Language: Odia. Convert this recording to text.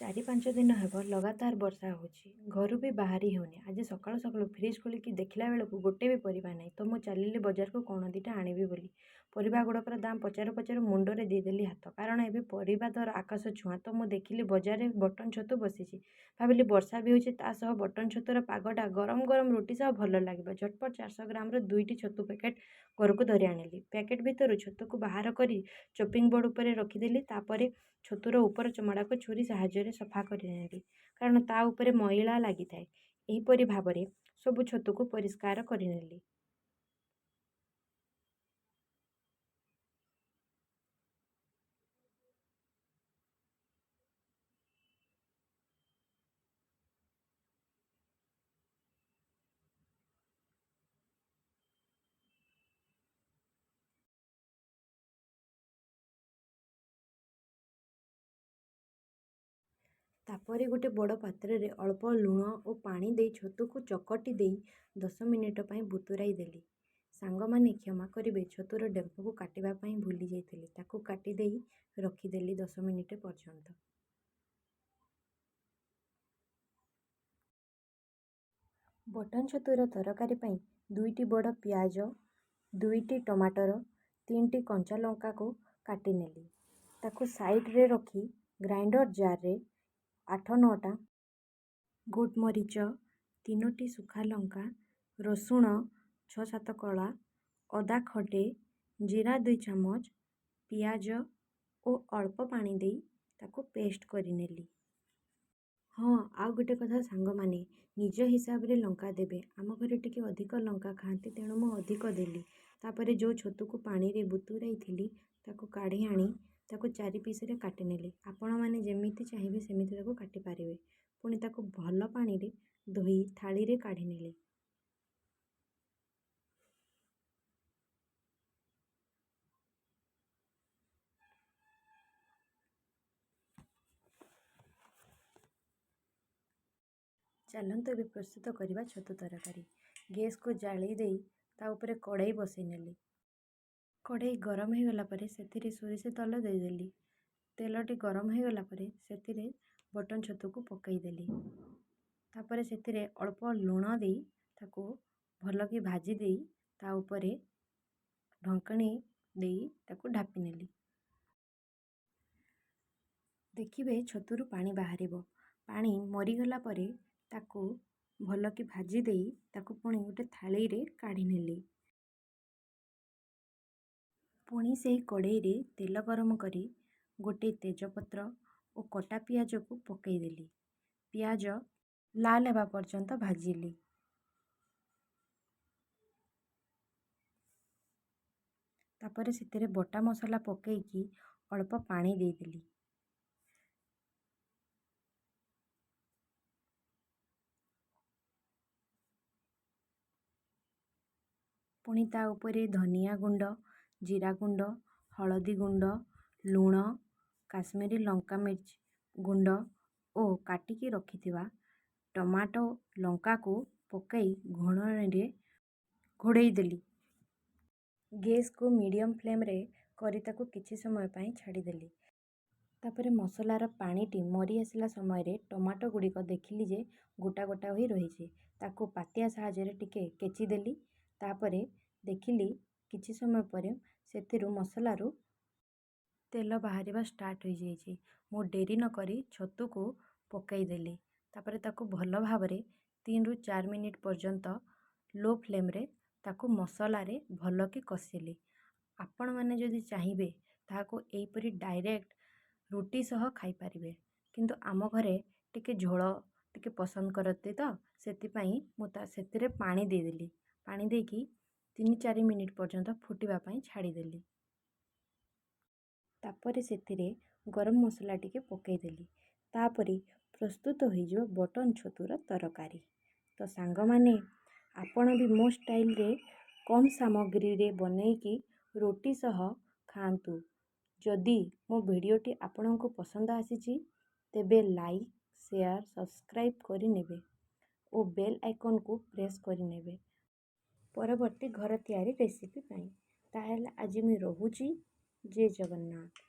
4-5 ଦିନ ହେବ ଲଗାତାର ବର୍ଷା ହେଉଛି। ଘରୁ ବି ବାହାରି ହେଉନି। ଆଜି ସକାଳୁ ସକାଳୁ ଫ୍ରିଜ୍ ଖୋଲିକି ଦେଖିଲା ବେଳକୁ ଗୋଟେ ବି ପରିବା ନାହିଁ। ତ ମୁଁ ଚାଲିଲି ବଜାରକୁ କ'ଣ ଦୁଇଟା ଆଣିବି ବୋଲି। ପରିବା ଗୁଡ଼ାକର ଦାମ ପଚାରୁ ପଚାରୁ ମୁଣ୍ଡରେ ଦେଇଦେଲି ହାତ, କାରଣ ଏବେ ପରିବା ଦର ଆକାଶ ଛୁଆଁ। ତ ମୁଁ ଦେଖିଲି ବଜାରରେ ବଟନ୍ ଛତୁ ବସିଛି। ଭାବିଲି ବର୍ଷା ବି ହେଉଛି, ତା ସହ ବଟନ୍ ଛତୁର ପାଗଟା ଗରମ ଗରମ ରୁଟି ସହ ଭଲ ଲାଗିବ। ଝଟପଟ 400 ଗ୍ରାମର ଦୁଇଟି ଛତୁ ପ୍ୟାକେଟ୍ ଘରକୁ ଧରି ଆଣିଲି। ପ୍ୟାକେଟ୍ ଭିତରୁ ଛତୁକୁ ବାହାର କରି ଚପିଂ ବୋର୍ଡ଼ ଉପରେ ରଖିଦେଲି। ତାପରେ ଛତୁର ଉପର ଚମଡ଼ାକୁ ଛୁରୀ ସାହାଯ୍ୟରେ ସଫା କରିନେଲି, କାରଣ ତା ଉପରେ ମଇଳା ଲାଗିଥାଏ। ଏହିପରି ଭାବରେ ସବୁ ଛତୁକୁ ପରିଷ୍କାର କରିନେଲି। ତାପରେ ଗୋଟେ ବଡ଼ ପାତ୍ରରେ ଅଳ୍ପ ଲୁଣ ଓ ପାଣି ଦେଇ ଛତୁକୁ ଚକଟି ଦେଇ 10 ମିନିଟ୍ ପାଇଁ ବତୁରାଇ ଦେଲି। ସାଙ୍ଗମାନେ, କ୍ଷମା କରିବେ, ଛତୁର ଡେମ୍ଫକୁ କାଟିବା ପାଇଁ ଭୁଲି ଯାଇଥିଲି। ତାକୁ କାଟି ଦେଇ ରଖିଦେଲି 10 ମିନିଟ୍ ପର୍ଯ୍ୟନ୍ତ। ବଟନ୍ ଛତୁର ତରକାରୀ ପାଇଁ ଦୁଇଟି ବଡ଼ ପିଆଜ, ଦୁଇଟି ଟମାଟର, ତିନିଟି କଞ୍ଚା ଲଙ୍କାକୁ କାଟିନେଲି। ତାକୁ ସାଇଡ଼୍ରେ ରଖି ଗ୍ରାଇଣ୍ଡର୍ ଜାର୍ରେ 8-9ଟା ଗୋଲମରିଚ, ତିନୋଟି ଶୁଖା ଲଙ୍କା, ରସୁଣ 6-7 କୋଳା, ଅଦା ଖଣ୍ଡେ, ଜିରା 2 ଚାମଚ, ପିଆଜ ଓ ଅଳ୍ପ ପାଣି ଦେଇ ତାକୁ ପେଷ୍ଟ କରିନେଲି। ହଁ, ଆଉ ଗୋଟେ କଥା ସାଙ୍ଗମାନେ, ନିଜ ହିସାବରେ ଲଙ୍କା ଦେବେ। ଆମ ଘରେ ଟିକେ ଅଧିକ ଲଙ୍କା ଖାଆନ୍ତି, ତେଣୁ ମୁଁ ଅଧିକ ଦେଲି। ତାପରେ ଯେଉଁ ଛତୁକୁ ପାଣିରେ ବତୁରାଇଥିଲି, ତାକୁ କାଢ଼ି ଆଣି ତାକୁ ଚାରି ପିସ୍ରେ କାଟିନେଲି। ଆପଣମାନେ ଯେମିତି ଚାହିଁବେ ସେମିତି ତାକୁ କାଟିପାରିବେ। ପୁଣି ତାକୁ ଭଲ ପାଣିରେ ଧୋଇ ଥାଳିରେ କାଢ଼ିନେଲି। ଚାଲନ୍ତୁ ଏବେ ପ୍ରସ୍ତୁତ କରିବା ଛତୁ ତରକାରୀ। ଗ୍ୟାସ୍କୁ ଜାଳି ଦେଇ ତା ଉପରେ କଡ଼େଇ ବସାଇ ନେଲି। କଡ଼େଇ ଗରମ ହୋଇଗଲା ପରେ ସେଥିରେ ସୋରିଷ ତେଲ ଦେଇଦେଲି। ତେଲଟି ଗରମ ହୋଇଗଲା ପରେ ସେଥିରେ ବଟନ୍ ଛତୁକୁ ପକାଇଦେଲି। ତାପରେ ସେଥିରେ ଅଳ୍ପ ଲୁଣ ଦେଇ ତାକୁ ଭଲକି ଭାଜି ଦେଇ ତା ଉପରେ ଢଙ୍କଣି ଦେଇ ତାକୁ ଢାପି ନେଲି। ଦେଖିବେ ଛତୁରୁ ପାଣି ବାହାରିବ। ପାଣି ମରିଗଲା ପରେ ତାକୁ ଭଲକି ଭାଜି ଦେଇ ତାକୁ ପୁଣି ଗୋଟେ ଥାଳିରେ କାଢ଼ି ନେଲି। ପୁଣି ସେହି କଡ଼େଇରେ ତେଲ ଗରମ କରି ଗୋଟେ ତେଜପତ୍ର ଓ କଟା ପିଆଜକୁ ପକାଇଦେଲି। ପିଆଜ ଲାଲ ହେବା ପର୍ଯ୍ୟନ୍ତ ଭାଜିଲି। ତାପରେ ସେଥିରେ ବଟା ମସଲା ପକାଇକି ଅଳ୍ପ ପାଣି ଦେଇଦେଲି। ପୁଣି ତା ଉପରେ ଧନିଆ ଗୁଣ୍ଡ, ଜିରା ଗୁଣ୍ଡ, ହଳଦୀ ଗୁଣ୍ଡ, ଲୁଣ, କାଶ୍ମୀରୀ ଲଙ୍କା ମିର୍ଚ ଗୁଣ୍ଡ ଓ କାଟିକି ରଖିଥିବା ଟମାଟୋ ଲଙ୍କାକୁ ପକାଇ ଘୋଡ଼ଣୀରେ ଘୋଡ଼େଇ ଦେଲି। ଗ୍ୟାସ୍କୁ ମିଡ଼ିୟମ୍ ଫ୍ଲେମ୍ରେ କରି ତାକୁ କିଛି ସମୟ ପାଇଁ ଛାଡ଼ିଦେଲି। ତାପରେ ମସଲାର ପାଣିଟି ମରି ଆସିଲା ସମୟରେ ଟମାଟୋ ଗୁଡ଼ିକ ଦେଖିଲି ଯେ ଗୋଟା ଗୋଟା ହୋଇ ରହିଛି। ତାକୁ ପାତିଆ ସାହାଯ୍ୟରେ ଟିକେ କେଚି ଦେଲି। ତାପରେ ଦେଖିଲି କିଛି ସମୟ ପରେ ସେଥିରୁ ମସଲାରୁ ତେଲ ବାହାରିବା ଷ୍ଟାର୍ଟ ହୋଇଯାଇଛି। ମୁଁ ଡେରି ନକରି ଛତୁକୁ ପକାଇଦେଲି। ତାପରେ ତାକୁ ଭଲ ଭାବରେ 3ରୁ 4 ମିନିଟ୍ ପର୍ଯ୍ୟନ୍ତ ଲୋ ଫ୍ଲେମ୍ରେ ତାକୁ ମସଲାରେ ଭଲକି କଷିଲି। ଆପଣମାନେ ଯଦି ଚାହିଁବେ, ତାହାକୁ ଏହିପରି ଡାଇରେକ୍ଟ ରୁଟି ସହ ଖାଇପାରିବେ। କିନ୍ତୁ ଆମ ଘରେ ଟିକେ ଝୋଳ ଟିକେ ପସନ୍ଦ କରନ୍ତି, ତ ସେଥିପାଇଁ ମୁଁ ତା ସେଥିରେ ପାଣି ଦେଇଦେଲି। ପାଣି ଦେଇକି 3-4 ମିନିଟ୍ ପର୍ଯ୍ୟନ୍ତ ଫୁଟିବା ପାଇଁ ଛାଡ଼ିଦେଲି। ତାପରେ ସେଥିରେ ଗରମ ମସଲା ଟିକେ ପକାଇଦେଲି। ତାପରେ ପ୍ରସ୍ତୁତ ହୋଇଯିବ ବଟନ୍ ଛତୁର ତରକାରୀ। ତ ସାଙ୍ଗମାନେ, ଆପଣ ବି ମୋ ଷ୍ଟାଇଲ୍ରେ କମ୍ ସାମଗ୍ରୀରେ ବନେଇକି ରୁଟି ସହ ଖାଆନ୍ତୁ। ଯଦି ମୋ ଭିଡ଼ିଓଟି ଆପଣଙ୍କୁ ପସନ୍ଦ ଆସିଛି, ତେବେ ଲାଇକ୍, ସେୟାର, ସବସ୍କ୍ରାଇବ୍ କରିନେବେ ଓ ବେଲ୍ ଆଇକନ୍କୁ ପ୍ରେସ୍ କରିନେବେ ପରବର୍ତ୍ତୀ ଘର ତିଆରି ରେସିପି ପାଇଁ। ତାହେଲେ ଆଜି ମୁଁ ରହୁଛି। ଜୟ ଜଗନ୍ନାଥ।